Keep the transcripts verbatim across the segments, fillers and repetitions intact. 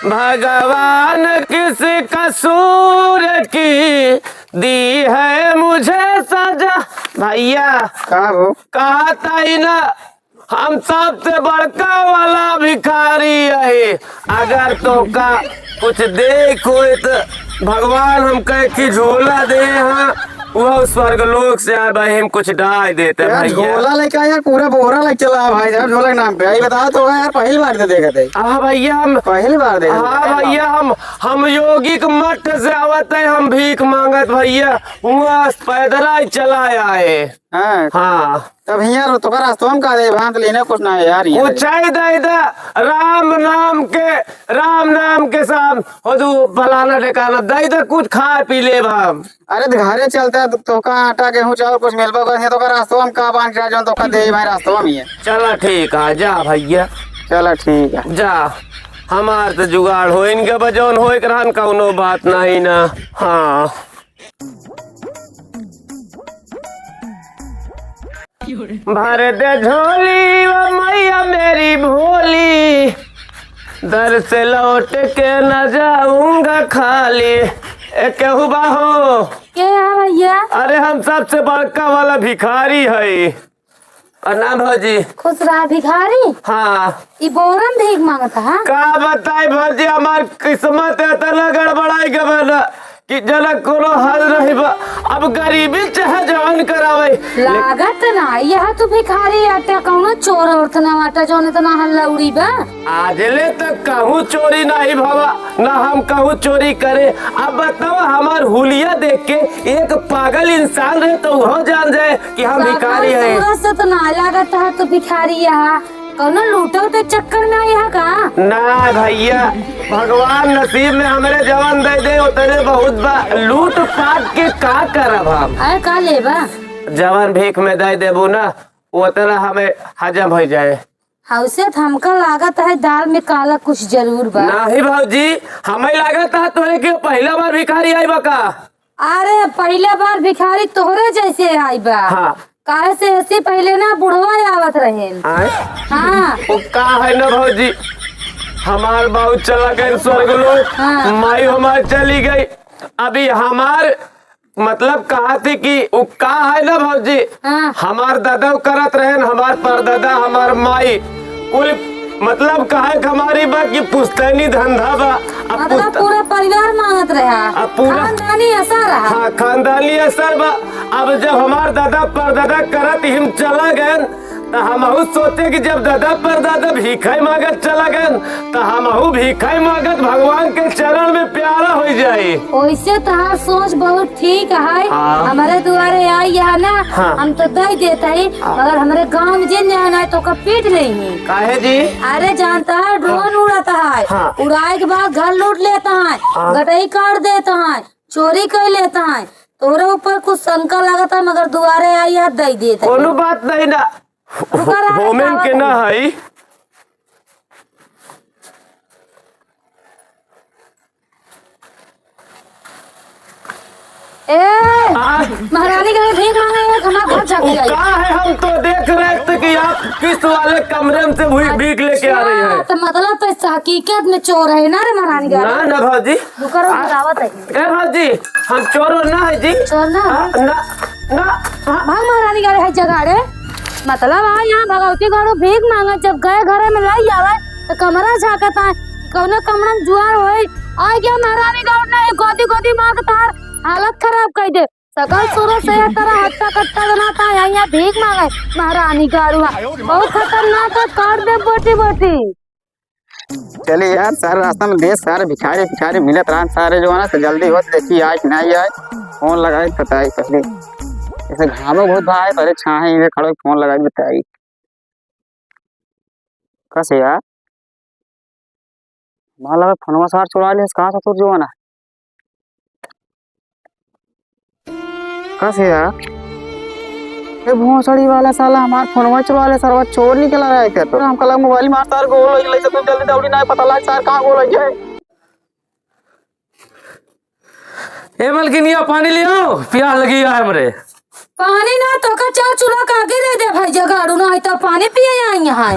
भगवान किस कसूर की दी है मुझे सजा। भइया, का हो? कहत ही ना, हम सबसे बड़का वाला भिखारी है। अगर तोका कुछ देइ कोई त भगवान हमके एक झोला देइ हैं, वह स्वर्ग लोक से आए भाई, हम कुछ डाइ देते यार, भइया। झोला लेके आए यार, पूरा बोरा लेके चला है भाई साहब, झोला के नाम पे। ये बताओ तो यार, पहली बार तो देखत है। हाँ भइया, हम पहली बार देखत है। हाँ भइया, हम, हम योगी के मठ से आवत है, हम भीख मांगत भइया, वहाँ पैदल ही चला आए। हाँ। हाँ। तब हियाँ रो-, तोका रास्ता में का दे, भांत लेने कुछ ना है यार, हियाँ कुछ दे। चाहे दे दे, राम नाम के, राम नाम के साथ हो जो फलाना ठिकाना दे दे, कुछ खा पी ले भाम। अरे तो घरे चलता है, तो, तोका आटा, गेहूँ, चावल कुछ मिलबा करे, तोका रास्ता में का बांध के जौन तोका दे भाई, रास्ता में ही है। चला ठीक है, जा भइया। चला ठीक है। जा, हमार तो जुगाड़ हो, इनके बजौन हो, एक रहन कौनो बात नहीं ना। हाँ। भर दे झोली ओ मैया मेरी भोली, दर से लौट के न जाऊंगा खाली। ए, केहू बा हो? के है भइया? अरे, हम सबसे बड़का वाला भिखारी है। प्रणाम भौजी। खुश रहा भिखारी। हाँ। ई बोरन भीख मांगत है? का बताई भौजी, हमार किस्मत इतना गड़बड़ाई गवा ना कि जना कोनो हल नहीं बा। अब गरीबी चाहे जवन करावे। लागत ना, यह तू भिखारी आटा, कौनो चोर औरत ना आटा, जौन इतना हल्ला उड़ी बा। आजले तक कहूँ चोरी नहीं भवा, ना हम कहूँ चोरी करे। अब बताओ, हमार हुलिया देख के एक पागल इंसान रहे तो उहो जान जाए कि हम भिखारी हैं। सूरत से तो ना लागत है तू भिखारी यहाँ। कौनो लूटो के चक्कर में आया है का? ना भइया, भगवान नसीब में हमरे जवन दे दे उतने बहुत बा। लूट पाट के का करब हम? अरे का लेबा? जवन भीख में दे देबू ना, उतना हमें हजम हो जाए। हौसे तो हमका लागत है दाल में काला कुछ जरूर बा। नहीं भौजी, हमें लागत है तोरे के पहला बार भिखारी आई बा का? अरे, पहले बार भिखारी तोहरे जैसे आई बा। हाँ। काहे से ऐसे पहले ना बुढ़वा आवत रहेन। आय? हाँ। वो का है ना भौजी, हमार बाऊ चला गए स्वर्ग लोक, हाँ। माई हमार चली गई। अभी हमार मतलब कहा थी कि वो का है ना भौजी, हाँ। हमार दादा करत रहेन, हमार परदादा, हमार माई, कुल मतलब कहे के हमारी बा कि पुश्तैनी धंधा बा। अब मतलब पुश्त-, पूरा परिवार मांगत रहा। अब पूरा खानदानी असर रहा। हाँ, खानदानी असर बा। अब जब हमार दादा परदादा करत ही हम चला गए, त हमहू सोचे कि जब दादा परदादा भीखै मांगत चला गए, त हमहू भीखै मांगत भगवान के चरण में प्यारा हो जाए। वैसे तहार सोच बहुत ठीक है। हाँ। हमारे दुआरे आई है ना, हाँ। हम तो दे देते हैं, हाँ। मगर हमारे गांव में जिन जाए ना तो ओकर पीट लेही। काहे जी? अरे जानता है, ड्रोन हाँ। उड़ाता है, हाँ। उड़ाए के बाद घर लूट लेता है, हाँ। गटई काट देता है, चोरी कर लेता है, तोरे ऊपर कुछ शंका लगता है, मगर दुआरे आई है, दे देता है। कोनो बात नहीं ना, रुका रहा, होमेन के ना है। ए, आ? महारानी के भीख मांगे है, हमार घर झाँक के आई। का है, हम तो देख रहे थे कि आप किस्त वाले कमरे में से भी भीख लेके आ रही हैं। अच्छा, तो मतलब तो इस हकीकत में चोर है ना रे महारानी का? ना, ना भौजी। रुका रहो, आ, बतावत है। ए भौजी, हम चोर ना है जी। चोर ना? हाँ, ना, ना, हाँ। भाग महारानी का है जगह रे। मतलब आ यहाँ भगवती घरों भीख मांगे, जब गए घरे में लाई आवे तो कमरा झाँकत है, कौनो कमरा में जुआर होई। आ गया महारानी गाँव ने गोदी गोदी मार के तार हालत खराब कर दे। सकल सूरत से यह तरह हट्टा कट्टा बनाता है, यहाँ भीख मांगे महारानी गाड़ू। बहुत खतरनाक है, काट दे बोटी बोटी। चलिए यार, सारे रास्ता में देख, सारे भिखारी भिखारी मिलत रहन, सारे जो है ना, तो जल्दी होत, देखी आए कि नहीं आए, फोन लगाए बताई पहले। जैसे घामो बहुत भाई, पहले छाहे इधर खड़ो फोन लगाए बताई। कस यार, मला लगा फोनवा सार चुरा ले, कहाँ ससुर जो है ना। कस यार? ए भोसड़ी वाला साला हमार फोनवा चुरा ले, सरवा चोर निकला रहा है क्या तो? हमका लगा मोबाइल मार सार गोल हो गई, तो जल्दी दौड़ी ना पता लाग सार कहाँ गोल हो जाए। ए मलकिनिया, पानी ले आओ, प्यास लगी है हमरे। पानी ना तो का चार चूल्हा का आगे दे दे भाई जगाड़ू ना, तो पानी पिए आई यहाँ।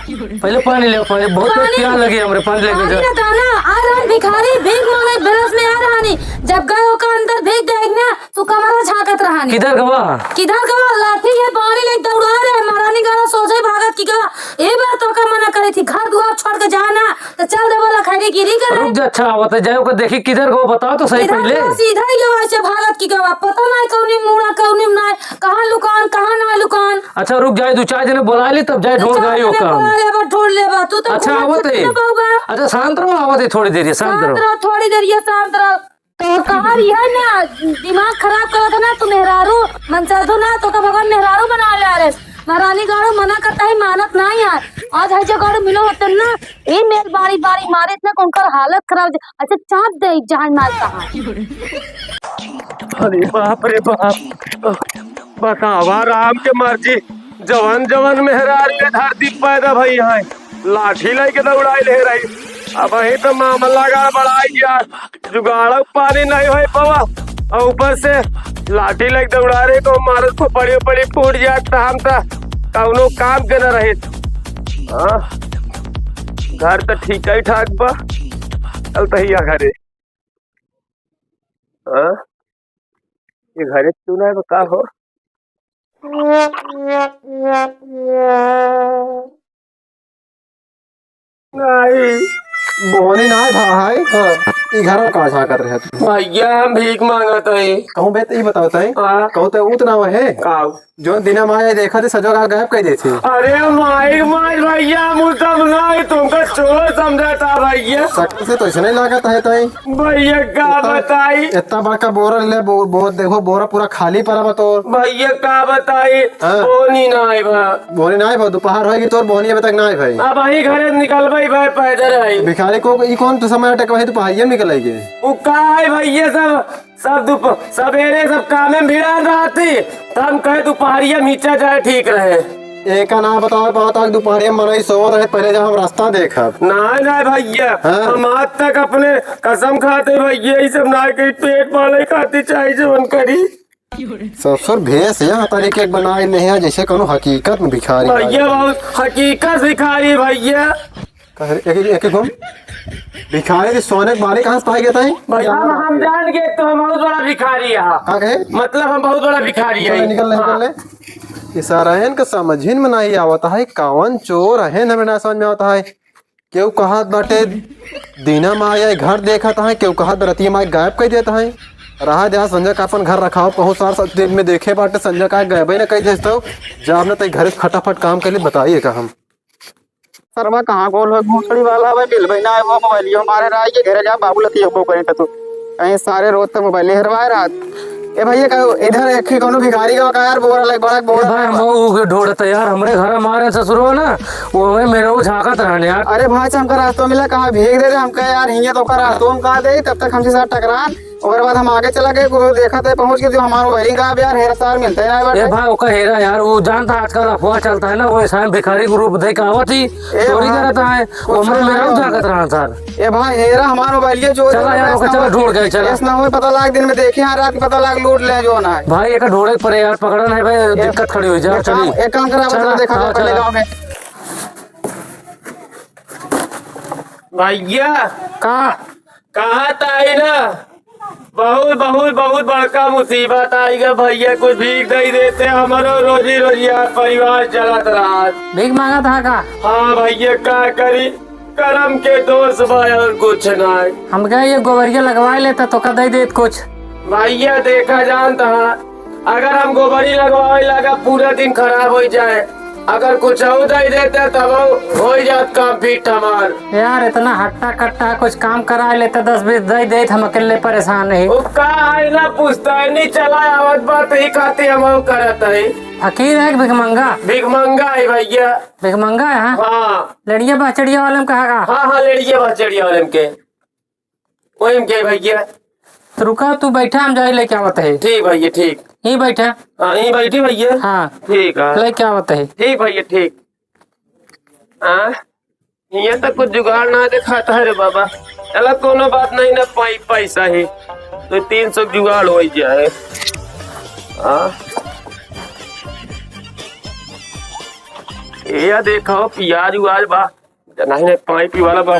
पहले पानी ले आओ, पानी बहुत पानी प्यास लगी हमरे, पानी लेके पानी जाओ। ना दाना, आज भिखारी भीख मांगे बेरस में आ रहनी, जब गए ओका अंदर भीख देख ना, तो कमरा झांकत रहनी। किधर गवा? किधर गवा? लाठी है, बाड़ी ले दौड़ा रहे, महारानी गाड़ो सोझे भागत की गवा। ए बार तोका मना करे थी, घर दुआर छोड़ के जा ना, तो चल देबो लखैरी गिरी करे। रुक जा, अच्छा आवत है, जाए ओकर देखी किधर गवा, बताओ तो सही इधर पहले। गवा, सीधा ही गवा, ऐसे भागत की गवा, पता ना कौनी मुड़ा, कौनी ना, कहाँ लुकान, कहाँ ना लुकान। अच्छा रुक जाए, दो चार जने बुला ले, तब जाए तो ढूंढ चार गई जने ओका। बुला लेबा, ढूंढ लेबा, तू तो अच्छा, घूमत आवत फिरत है। ना बउआ। अच्छा शांत रहो, आवत है थोड़ी देर, ये शांत शांत रहो। रहो, थोड़ी देर ये शांत रहो। तो कहा रही है ना, दिमाग खराब करत है ना, तू मेहरारू मनचरधू ना, तो का भगवान मेहरारू बना ले रहे। महारानी गाड़ो मना करता है, मानत ना यार। आज है जो गाड़ो मिलो होते ना, ए मेल बारी बारी मारे इतना कौन कर हालत खराब हो जाए। अच्छा चाप दे जहां मार कहा। अरे बाप रे बाप, बतावा राम के मर्जी, जवन जवन मेहरारू ये धरती पैदा भई है, लाठी लेके दौड़ाई ले रही। अब वही तो मामला गड़बड़ाई गया, जुगाड़ पानी नहीं होई पावा, और ऊपर से लाठी लेके दौड़ा रही तो मारत को पड़ी पड़ी फूट जाए, तो हम तो कौनो काम के न रहित। हाँ, घर तो ठीक ही ठाक बा, चल तहिया घरे। हाँ, ये घरे क्यों ना है, का हो? नहीं। बोनी ना है भाई। हाँ। ई घर में का झांकत रहे तू? भैया, हम भीख मांगत हई। कहूँ बे, तो ई बताओ तई। हाँ। कहूँ तो ऊत ना है। का? जो दिना माया देखा थे, सजो का गायब कर देती। अरे माई, माई भैया, हम उ सब नहीं, तुमका चोर समझा था भैया। शक्ल से तो ऐसे नहीं लागत है तई। भैया, का बताई? इतना बड़का बोरा ले, बो-, बो-, देखो, बोरा पूरा खाली पड़ा बा तोर। भैया, का बताई? हाँ। बोनी ना आई बा। बोनी ना आई बा, दोपहर होएगी तोर बोनी अबे तक ना आई भाई। अब वही घरे निकलबे भाई, पैदल आई। भिखारी को, ई कौन तू समय अटक भाई, दोपहरिया में निकल आएगी। वो का है भैया, सब, सब दोप-, सवेरे सब कामे में भिड़ा रहती, तो हम कहे दोपहरिया में नीचे जाए ठीक रहे। एका ना बताओ, बताओ, दोपहरिया में मनई सोवत रहे, पहले जब हम रास्ता देखब। ना, ना भैया, हाँ? हम आज तक अपने कसम खाते भैया, ई सब ना कही, पेट पाले खातिर चाहे जवन करी। ससुर भेष यह तरीके के बनाए नहीं है, जैसे कोनो हकीकत में भिखारी भैया, आए। बहुत हकीकत भिखारी भैया। कह रहे, एक, एक, एक घूम। भिखारी के सोने के बारे कहाँ से पाए गए ताई? भैया, हम, हम जान गए तो हम बहुत बड़ा भिखारी है। का कहे? मतलब हम बहुत बड़ा भिखारी निकल ले, है। निकल ले, निकल हाँ। ले। इशारा है इनका समझ ही में नहीं आवत है, कौन चोर है, हमें ना समझ में आवत है। केहू कहत बाटे, दिना में आया घर देखत है, केहू कहत बा रतिया में गायब कर देत है। रहा दे, संजय का अपन घर रखाओ, बहुत सार सब दिन में देखे बाटे, संजय का गायब ही ना कर देत हो। जा अपने तई घर से फटाफट काम कर ले, बताइए का हम। सरवा कहाँ गोल हो, भोसड़ी वाला भाई मिल भाई ना, वो मोबाइलियो मारे रहा है, घरे जा बाबू लती हो करें तो। कहीं सारे रोज तो मोबाइल हेरवाए रहत। ए भैया, कहो, इधर एक ही कोनो भिखारी का का यार, बोरा लाइक, बड़ा ए बोरा भाई, लाइक। हम ऊ के ढोड़त यार, हमरे घर मारे ससुरो ना, वो हमें मेरे को झांकत रहने यार। अरे भाई, हमका रास्तों मिला, कहा भीख दे दे, हमका यार, हियाँ तो का रास्तों हम कहा दे, तब तक हमसे साथ टकरान, ओकर बाद हम आगे चला गए, वो देखा थे, पहुँच गए, जो हमारा वायरिंग का अब यार, हेरा सार मिलते हैं यार, ए भाई, ओका हेरा यार, वो जानता आजकल अफवाह चलता है ना, वो ऐसा भिखारी के रूप दे के आवत ही, ए चोरी भाई। करता है, वो कुछ हमरे नहीं मेरा है। झांकत रहन सर। ए भाई, हेरा हमार मोबाइलिया चोरी चला हो यार, गया, ओके, ऐसा चला, हो, ढूंढ गए, चला। ऐसा ना हो, पता लाग दिन में देखे, हाँ, रात के पता लाग लूट ले जो ना है। भाई, एक ढूंढे पड़े यार, पकड़न है भाई, ए, दिक्कत खड़ी हो जाए, एक काम, चली। एक काम करा, चला, पहले हाँ, गाँव चला। में। भैया। का? कहा ताई ना, बहुत, बहुत, बहुत बड़का मुसीबत आई गा भैया, कुछ भीख दे देते, हमारो रोजी रोजियार परिवार चलत रहा। भीख मांगा था का? हाँ भैया, का करी, करम के दोष बा और कुछ ना। हमका ये गोबरिया लगवा लेता तो का दे देत कुछ। भैया देखा जानता है, अगर हम गोबरी लगवावे लगा पूरा दिन खराब हो जाए, अगर कुछ और दे देते तब हो जात काम फिट हमार। यार, इतना हट्टा कट्टा कुछ काम करा लेते, दस बीस दे देत, हम अकेले परेशान है। वो का है ना, पुश्तैनी चला आवत बा, तो ही खातिर हम वो करत है। फकीर है कि भिखमंगा? भिखमंगा है भैया। भिखमंगा है, हाँ? हाँ। लड़िया बहचड़िया वाले में कहा का? हाँ, हाँ, लड़िया बहचड़िया वाले में के। वही में के भैया। तो रुका, तू बैठा, हम जाए लेके आवत है। ठीक भैया, ठीक। यहीं बैठा। हाँ, यहीं बैठी भैया। हाँ। ठीक है। लेके आवत है। ठीक भैया, ठीक। हाँ, ये तो कुछ जुगाड़ ना दिखाता है रे बाबा। चला, कोनो बात नहीं ना, पाई पैसा ही तो तीन सौ जुगाड़ हो ही जाए। हाँ, ये देखो, प्याज उयाज बा, नहीं, नहीं, पाइप ही वाला बा।